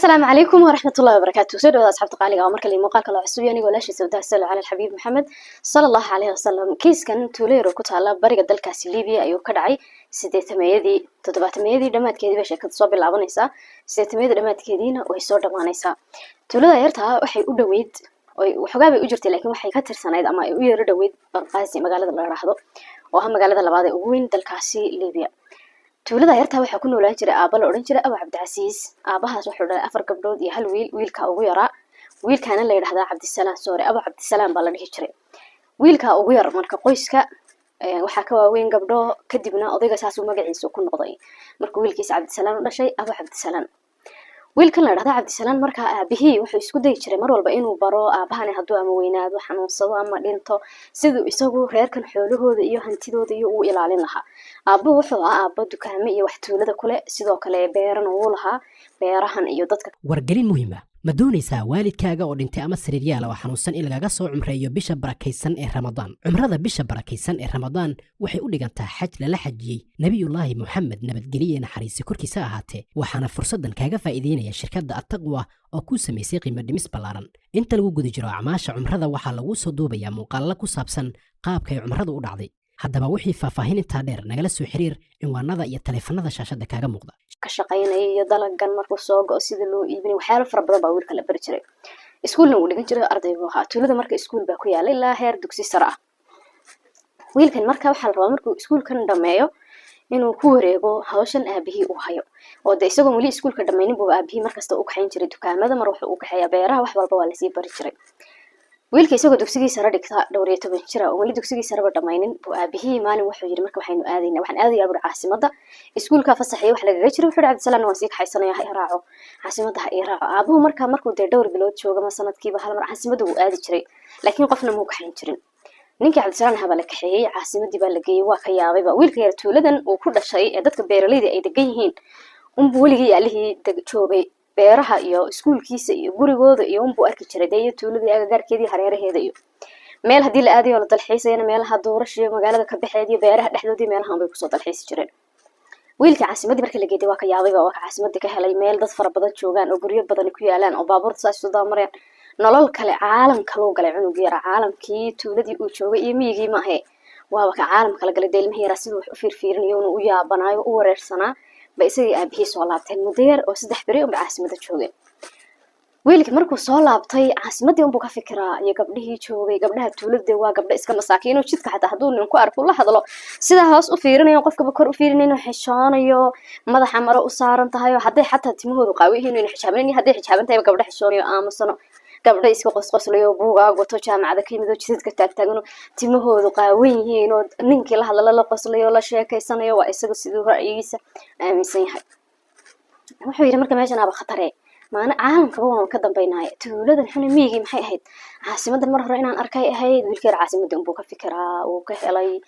Asalaamu calaykum waraxmatullahi wabarakaatu. Soo dhawaada, asxaabta qaaliga oo markale muuqaalka loo cusub. Anigoo laashiisa wadaha salo cala alxabiib Maxamed sala Allahu calayhi wasalam. Kiiskan tuulo yar oo ku taala bariga dalkaasi Libiya ayuu ka dhacay 80-meeyadii. 70-meeyadii dhammaadkeedii bay sheekada soo bilaabanaysaa, 80-meeyadii dhammaadkeediina way soo dhammaanaysaa. Tuulada yartaa waxay u dhoweyd, waxoogaa bay u jirtay, laakiin waxay ka tirsanayd ama ay u yaro dhoweyd Banqaazi, magaalada la yidhaahdo, oo ah magaalada labaad ee ugu weyn dalkaasi Libiya. Tuulada yartaa waxaa ku noolaan jiray aaba la odhan jiray Abu Cabdicasiis. Aabahaas wuxuu dhalay afar gabdhood iyo hal wiil. Wiilka ugu yaraa, wiilkaana la yidhahdaa Cabdisalaam, sorry, Abu Cabdisalaam baa la dhihi jiray wiilka ugu yar. Marka qoyska waxaa ka waaweyn gabdho. Kadibna odayga saasuu magaciisa ku noqday markuu wiilkiisa Cabdisalaam u dhashay, Abu Cabdisalaam. Wiilkan la dhahda Cabdisalaam, markaa aabihii wuxuu isku dayi jiray mar walba inuu baro aabahani hadduu ama weynaado, xanuunsado ama dhinto, siduu isagu reerkan xoolahooda iyo hantidooda iyo uu ilaalin lahaa. Aabuhu wuxuu ahaa aabo dukaame iyo wax tuulada kule, sidoo kale beerana wuu lahaa, beerahan iyo dadka. Wargelin muhiima: ma doonaysaa waalidkaaga oo dhintay ama sariiryaala oo xanuunsan in lagaga soo cumreeyo bisha barakaysan ee Ramadaan? Cumrada bisha barakaysan ee Ramadaan waxay u dhigantaa xaj lala xajiyey Nebiyullaahi Moxamed, nabadgelye naxariisi korkiisa ahaatee. Waxaana fursaddan kaaga faa'iideynaya shirkadda Attaqwa oo kuu samaysay qiimo dhimis ballaaran. Inta lagu guda jiro acmaasha cumrada, waxaa laguu soo duubayaa muuqaallo ku saabsan qaabkay cumradu u dhacday. Haddaba wixii faahfaahin intaa dheer, nagala soo xiriir cinwaanada iyo taleefanada shaashadda kaaga muuqda. Ka shaqaynaya iyo dalagan markuu soo go'o sida loo iibinay, waxyaalo fara badan baa wiilka la bari jiray. Iskuulna wuu dhigan jiray, arday buu ahaa. Tuulada marka iskuul baa ku yaala ilaa heer dugsi sare ah. Wiilkan marka waxaa la rabaa markuu iskuulkan dhameeyo inuu ku wareego hawshan aabihii uu hayo, oo de isagoon weli iskuulka dhammaynin buuba aabihii markasta u kaxayn jiray dukaamada, mar wuxuu u kaxeeyaa beeraha, wax walba waa lasii bari jiray. Wiilka isagoo dugsigii sare dhigta, dhowr iyo toban jira oo weli dugsigii sareba dhammaynin, buu aabihii maalin wuxuu yidhi: "Marka waxaynu aadaynaa, waxaan aadayaa," buri, "caasimadda." Iskuulka fasaxiya wax lagaga jiro. Wuxuu yidhi: "Cabdisalaamna waan sii kaxaysanaya, ha i raaco caasimadda, ha ii raaco." Aabuhu marka markuu dee dhowr bilood jooga ma sanadkiiba hal mar caasimadda wuu aadi jiray, laakiin qofna muu kaxayn jirin. Ninkii Cabdisalaam ahaa baa la kaxeeyey, caasimadii baa la geeyey. Waa ka yaabayba wiilka yar. Tuuladan uu ku dhashay ee dadka beeralayda ay degan yihiin unbuu weligii alihii joogay. Beeraha iyo iskuulkiisa iyo gurigooda iyo unbuu arki jiray dee, iyo tuuladii agagaarkeedii, hareeraheeda iyo meel haddii la aadayo la dalxiisayana, meelaha duurashiyo magaalada ka baxeed iyo beeraha dhexdoodii, meelahan bay kusoo dalxiisi jireen. Wiilkii caasimadii marka la geeday waa ka yaabayba. Waa ka caasimadii ka helay meel dad fara badan joogaan oo guryo badan ku yaalaan oo baabuurta saas isu dabamarayaan. Nolol kale, caalam kaluu galay cunugii yaraa. Caalamkii tuuladii uu joogay iyo miyigii maahe, waaba ka caalam kala galay. Dee ilmihii yaraa siduu wax u fiirfiirinayo inuu u yaabanaayo, u wareersanaa ba isagii aabihii soo laabteen. Muddo yar oo 3 beri unba caasimadda joogeen. Wiilkii markuu soo laabtay, caasimadii unbuu ka fikiraa iyo gabdhihii joogay. Gabdhaha tuulada waa gabdho iska masaakiino. Jidka xataa hadduu ninku arku la hadlo, sidaa hoos u fiirinayo, qofkaba kor u fiirinayo, xishoonayo, madaxa maro u saaran tahay oo hadday xataa timahoodu qaawi yihiin inuu xijaabanin, hadday xijaaban tahay, gabdho xishoonayo, aamusano, gabdho iska qosqoslayo, buugaag wato, jaamacada ka yimid oo jidadka taagtaagano, timahoodu qaawan yihiin oo ninkii la hadlala la qoslayo, la sheekaysanayo. Waa isaga siduu ra'yigiisa aaminsan yahay. Wuxuu yidhi: "Marka meeshan aaba khatare maana, caalamkaba waan ka dambaynaaya. Tuuladan xune miyigii maxay ahayd? Caasimadan mar hore inaan arkay ahayd." Wiilkeer caasimadda unbuu ka fikiraa, uu ka helay.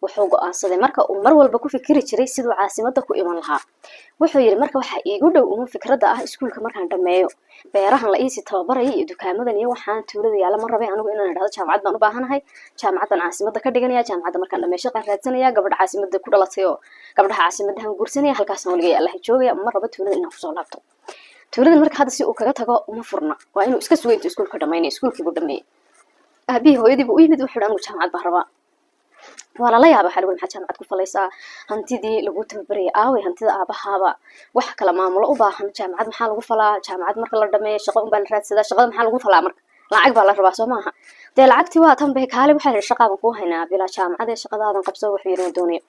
Wuxuu go-aansaday marka uu mar walba ku fikiri jiray siduu caasimadda ku iman lahaa. Wuxuu yidhi: "Marka waxaa iigu dhow uma fikradda ah, iskuulka markaan dhammeeyo, beerahan la iisii tababaraya iyo dukaamadan iyo waxaan tuulada yaalla ma rabay anigu inaan idhahdo jaamacad baan u baahanahay, jaamacaddan caasimadda ka dhiganaya. Jaamacadda markaan dhameeyo, shaqaan raadsanaya, gabadha caasimadda ku dhalatay oo gabdhaha caasimaddahan guursanaya, halkaasna weligay Allaha joogaya. Ma rabo tuulada inaan kusoo laabto." Tuuladan marka hadda si uu kaga tago uma furna, waa inuu iska sugo intuu iskuulka dhamaynay. Iskuulkii buu dhameeyey. Aabihii hooyadii buu u yimid. Wuxuu yidhi: "Anigu jaamacad baan rabaa." Waa lala yaaba. Waxaa lagu: "Maxaad jaamacad ku falaysaa? Hantidii lagu tababarayay aaway? Hantida aabahaaba wax kala maamulo u baahan. Jaamacad maxaa lagu falaa? Jaamacad marka la dhameeyo, shaqo unbaa la raadsadaa. Shaqada maxaa lagu falaa? Marka lacag baa la rabaa, soo maaha? Dee lacagtii waa tan bay. Kaale, waxaa la shaqaaban kuu haynaa bilaa jaamacad ee shaqadaadan qabso." Wuxuu yidhi: "Ma doonayo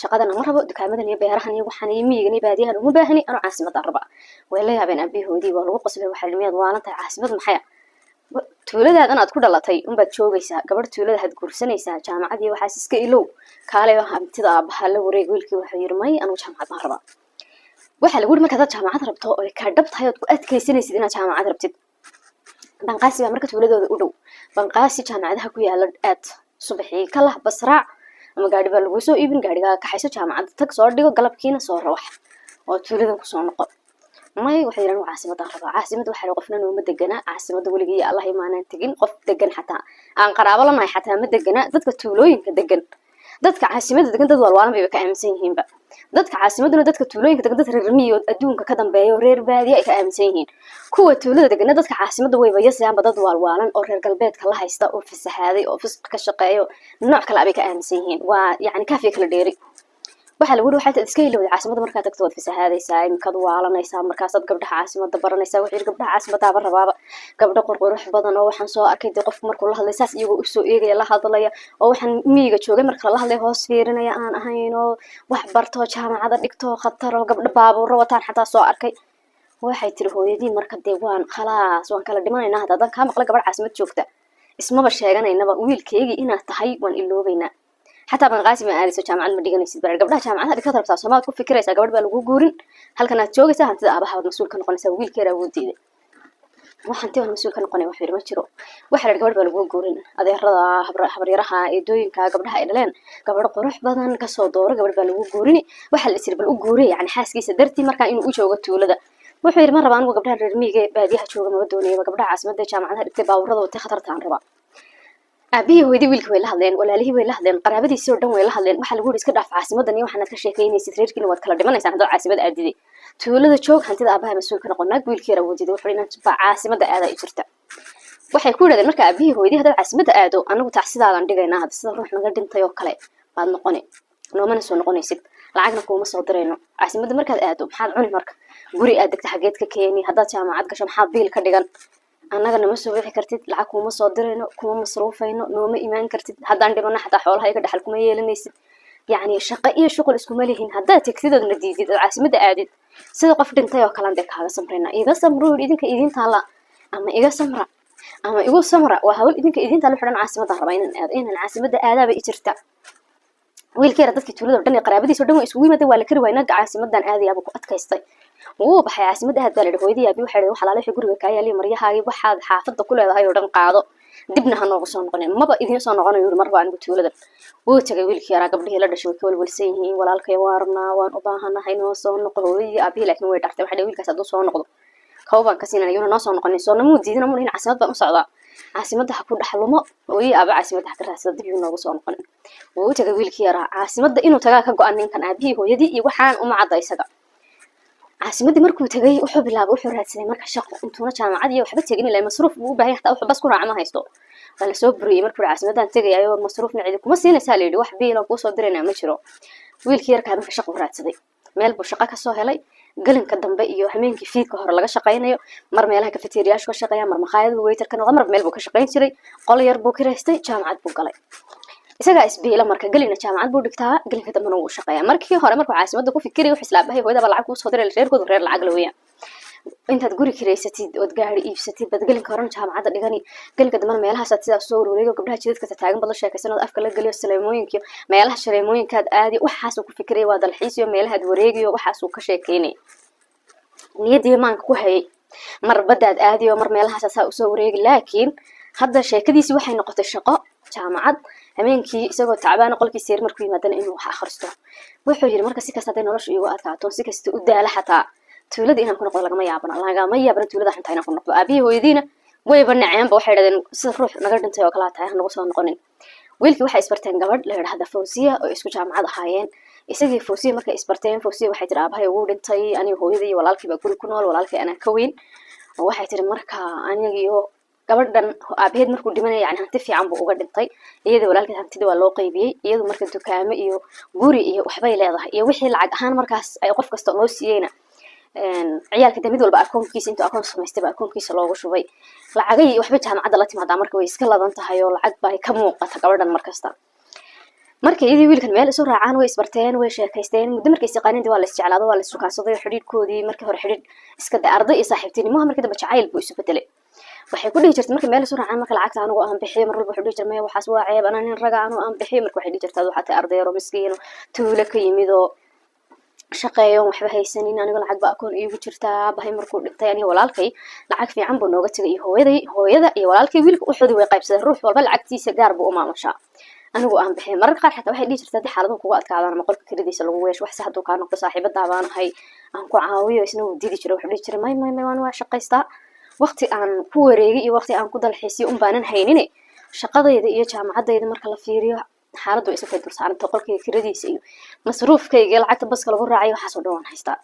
shaqadana, ma rabo dukaamadan iyo beerahan iyo waxaan iyo miyigan iyo baadiyahan, uma baahani anu, caasimadaan rabaa." Way la yaabeen aabihoodii, waa lagu qoslay. Waxaa miyaad waalan tahay? Caasimad maxaya? Tuuladaadan aad ku dhalatay unbaad joogaysaa, gabadh tuulada had guursanaysaa, jaamacad iyo waxaas iska ilow. Kaalay, hantida aabaha la wareeg. Wiilkii wuxuu yidhi: "May, anugu jaamacad baan rabaa." Waxaa lagu yidhi: "Marka hadaad jaamacad rabto oy kaa dhab tahay ood ku adkaysanaysid inaad jaamacad rabtid, Banqaasi baa marka tuuladooda u dhow. Banqaasi jaamacadaha ku yaala aad. Subaxii kalah, basraac ama gaadhi baa laguu soo iibin, gaadhigaa kaxayso, jaamacadda tag, soo dhigo, galabkiina soo rawax oo tuuladan kusoo noqo." "May," waxay yidhahan, "caasimadaan rabaa." "Caasimadda waxaa la qofna nooma degana. Caasimadda weligii iyo Allah imaanaan tegin. Qof degan xataa aan qaraabo lanahay xataa ma degana. Dadka tuulooyinka degan, dadka caasimadda degan dad waalwaalan bayba ka aaminsan yihiinba." Dadka caasimaduna dadka tuulooyinka degan dad reer miyi oo adduunka ka dambeeya oo reer baadiye ay ka aaminsan yihiin. Kuwa tuulada degana dadka caasimadda wayba yasayaanba, dad waalwaalan oo reer galbeedka la haysta oo fasaxaaday oo fisq ka shaqeeyo, nooc kale abay ka aaminsan yihiin. Waa yacni kaafiya kala dheeri. Waxaa lagu yidhi, waxay iska ilowday caasimadda markaad tagto waad fasahaadaysaa, imikaad waalanaysaa, markaasaad gabdhaha caasimadda baranaysaa. Wuxuu yidhi, gabdhaha caasimaddaaba rabaaba, gabdho qurqurux badan oo waxaan soo arkay dee qofku markuu la hadlay saas iyagoo usoo eegaya la hadlaya, oo waxaan miyiga joogay marka lala hadlay hoos fiirinaya aan ahayn, oo wax barto, jaamacada dhigto, khatar oo gabdho baabuuro wataan xataa soo arkay. Waxay tiri hooyadii, marka dee waan khalaas, waan kala dhimanaynaa hadda haddaan kaa maqla gabadh caasimad joogta. Ismaba sheeganaynaba, wiilkeygii inaad tahay waan iloobaynaa. Xataa Banqaasi ma aadayso, jaamacad ma dhiganaysid. Barar gabdhaha jaamacadaha dhigtaad rabtaa, soomaad ku fikiraysaa? Gabadh baa lagu guurin, halkan aad joogaysaa, hantida aabaha baad mas-uul ka noqonaysaa. Wiilkeeraa wuu diiday. Wax hanti baan mas-uul ka noqonaya wax yidhi ma jiro. Waxa la yidhi, gabadh baa lagu guurin, adeerada, habaryaraha, eedooyinka gabdhaha ay dhaleen gabadh qurux badan kasoo dooro, gabadh baa lagu guurini. Waxa la isiri bal u guuriya, yani xaaskiisa dartii markaa inuu u joogo tuulada. Wuxuu yidhi, ma raba anigu gabdhaha reer miyiga baadiyaha jooga, maba doonayaba. Gabdhaha caasimadda jaamacadaha dhigtay, baabuurada watay, khatartaan rabaa. Aabihii, hooyadii wiilka way la hadleen, walaalihii way la hadleen, qaraabadiisii oo dhan way la hadleen. Waxaa lagu yidhi, iska dhaaf caasimadan iyo waxaanaad ka sheekaynaysid, reerkiina waad kala dhimanaysaan haddaad caasimad aadiday. Tuulada joog, hantida aabaha mas-uul ka noqon. Naag wiilkii yara wuu diiday. Wuxuu inaan baa caasimadda aadaa i jirta. Waxay ku yidhahdeen marka aabihii, hooyadii, haddaad caasimadda aado, anagu tacsidaadan dhigaynaa, hadda sida ruux naga dhintay oo kale baad noqoni, noomana soo noqonaysid, lacagna kuuma soo dirayno. Caasimadda markaad aado maxaad cuni? Marka guri aad degta xageed ka keeni? Haddaad jaamacad gasho maxaad biil ka dhigan? Annaga nama soo wixi kartid, lacag kuuma soo dirayno, kuma masruufayno, nooma imaan kartid. Haddaan dhibano xataa xoolaha iga dhaxal kuma yeelanaysid. Yacni shaqo iyo shuqul iskuma lihin. Haddaad tegtid oodna diidid oo caasimadda aadid, sida qof dhintay oo kalean dee kaaga samrayna. Iga samruu yidhi, idinka idin taala, ama iga samra ama igu samra, waa hawl idinka idin taala. Xidhan caasimaddan rabaa inaan aado, inaan caasimadda aadaaba i jirta. Wiilka yara dadkii tuulada o dhan iyo qaraabadiisa o dhan waa isugu yimaadeen. Waa la kari waayay. Naga caasimadan aadayaaba ku adkaystay, wuu baxay. Caasimadda aad baa la yidhi. Hooyadii, aabi waxay dhaheen, wax alaale wixii guriga kaa yaaliyo, maryahaagii, waxaad xaafadda ku leedahay oo dhan qaado, dibna ha noogu soo noqonin. Maba idiin soo noqonayo yuri marba anigu tuuladan. Wuu tagay wiilkii yaraa. Gabdhihii la dhashay way ka walwalsan yihiin. Walaalkay waan rabnaa, waan u baahanahay, noo soo noqo. Hooyadii, aabihii laakiin way dhartay. Waxay dhaheen, wiilkaas hadduu soo noqdo kabo baan ka siinana, yuuna noo soo noqonin. Soo namuu diidin, amuu dhihin caasimad baan u socdaa, caasimadda ha ku dhexlumo, hooyadii aaba caasimadda ha ka raadsada, dib yuu noogu soo noqonin. Wuu u tagay wiilkii yaraa. Caasimadda inuu tagaa ka go-an ninkan. Aabihii, hooyadii iyo waxaan uma cadda isaga. Caasimaddii markuu tagay wuxuu bilaabay, wuxuu raadsaday marka shaqo. Intuuna jaamacad iyo waxba tegin, ilaa masruuf buu u baahan yahay, xataa wuxuu bas ku raaca ma haysto. Waa lasoo buriyey markuu caasimaddan tegayayo. Masruufna cidi kuma siinaysaa la yidhi, wax biilan kuu soo diraynaa ma jiro. Wiilkii yarkaa marka shaqo raadsaday, meel buu shaqo kasoo helay. Galinka dambe iyo hameenkii fiidka hore laga shaqaynayo. Mar meelaha cafeteriyaashu ka shaqeeya, mar maqaayadu waiter ka noqda, mar meel buu ka shaqayn jiray. Qol yar buu kiraystay, jaamacad buu galay. Isagaa isbiila marka, gelina jaamacad buu dhigtaa, gelinka dambena wuu shaqeeyaa. Markii hore markuu caasimadda ku fikiraya, wuxuu islaabahay hooyadaba lacag kuu soo diray, reerkoodu reer lacag la weeyaan. Intaad guri kiraysatid ood gaari iibsatid baad gelinka horena jaamacadda dhigani, gelinka dambena meelahaasaad sidaas soo warwareego, gabdhaha jidadka taagan baad la sheekaysan ood afka la geliyo, saleemooyinkiyo meelaha shareemooyinkaad aadi. Waxaasuu ku fikiraya, waa dalxiisiyo meelahaad wareegayo, waxaasuu ka sheekeynay, niyadii maanka ku hayay. Mar baddaad aadiyo, mar meelahaas saa usoo wareegi. Laakiin hadda sheekadiisii waxay noqotay shaqo, jaamacad, habeenkii isagoo tacbaana qolkiisa yar markuu yimaadana inuu wax akhristo. Wuxuu yidhi, marka si kasta hadday noloshu iigu adkaato, si kasta u daala, xataa tuulada inaan ku noqdo lagama yaabana, lagama yaabana tuulada xuntaa inaan ku noqdo. Aabihii, hooyadiina wayba naceenba. Waxay dhahdeen, sida ruux naga dhintay oo kalaa tahay, ha nagu soo noqonin. Wiilkii waxay isbarteen gabadh la yidhahda Fawsiya oo isku jaamacad ahaayeen. Isagii Fawsiya markay isbarteen, Fawsiya waxay tiri, aabahay ugu dhintay, aniga hooyadii iyo walaalkii baa guri ku nool, walaalkii anaa ka weyn. Oo waxay tiri, marka anigiyo gabadhan aabaheed markuu dhimanaya, yani hanti fiican buu uga dhintay. Iyada walaalkeed hantida waa loo qaybiyey. Iyadu marka dukaamo iyo guri iyo waxbay leedahay, iyo wixii lacag ahaan markaas ay qof kasta loo siiyeyna, ciyaalka de mid walba akoonkiisa intuu akoon samaystayba akoonkiisa loogu shubay lacagay. Waxba jaamacadda la timaadaa marka way iska ladan tahay oo lacag bay ka muuqata gabadhan markasta. Markay iyadii wiilkan meel isu raacaan, way isbarteen, way sheekaysteen muddo. Markay isyaqaaneen waa la isjeclaado, waa la issukaansaday. Xidhiidhkoodii markii hore xidhiidh iska de arday iyo saaxiibtinimoha, markii dambe jacayl buu isu bedelay. Waxay ku dhihi jirtay, markay meel isu raacaan, marka lacagta anigu aan bixiyo. Mar walba wuxuu dhihi jiray, maya, waxaas waa ceeb, anaa nin raga, anigu aan bixiyo. Marka waxay dhihi jirtay, waxaa tahay arday yaro miskiino, tuulo ka yimid oo shaqeeyo, waxba haysanin. Aniga lacag ba akoon iigu jirtaa. Bahay markuu dhintay, aniga walaalkay lacag fiican buu nooga tegay, iyo hooyaday, hooyada iyo walaalkay wiilka uxoodii way qaybsadeen. Ruux walba lacagtiisa gaar buu u maamushaa, anigu aan bixin. Mararka qaar xataa waxay dhihi jirtaa, haddii xaaladuhu kugu adkaadaan ama qolka kiradiisa lagu yeesho, waxse hadduu kaa noqdo, saaxiibadaa baan ahay, aan ku caawiyo. Isna wuu diidi jiray. Wuxuu dhihi jiray, may, may, may, waan waa shaqaystaa, waqti aan ku wareegay iyo waqti aan ku dalxiisiyo un baanan haynine. Shaqadayda iyo jaamacadayda marka la fiiriyo Xaaladdu way isu kay dul saarantay. Qolkayga kiradiisa iyo masruufkayga iyo lacagta baska lagu raacayo, waxaasoo dhan waan haystaa.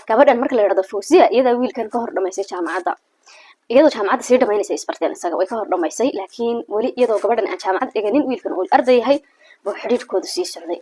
Gabadhan marka la yidhahdo Fawziya, iyadaa wiilkan ka hor dhamaysay jaamacadda. Iyadoo jaamacadda sii dhamaynaysa isbarteen isaga, way ka hor dhamaysay, laakiin weli iyadoo gabadhan aan jaamacad dhiganin, wiilkan uu arday yahay, buu xidhiidhkoodu sii socday.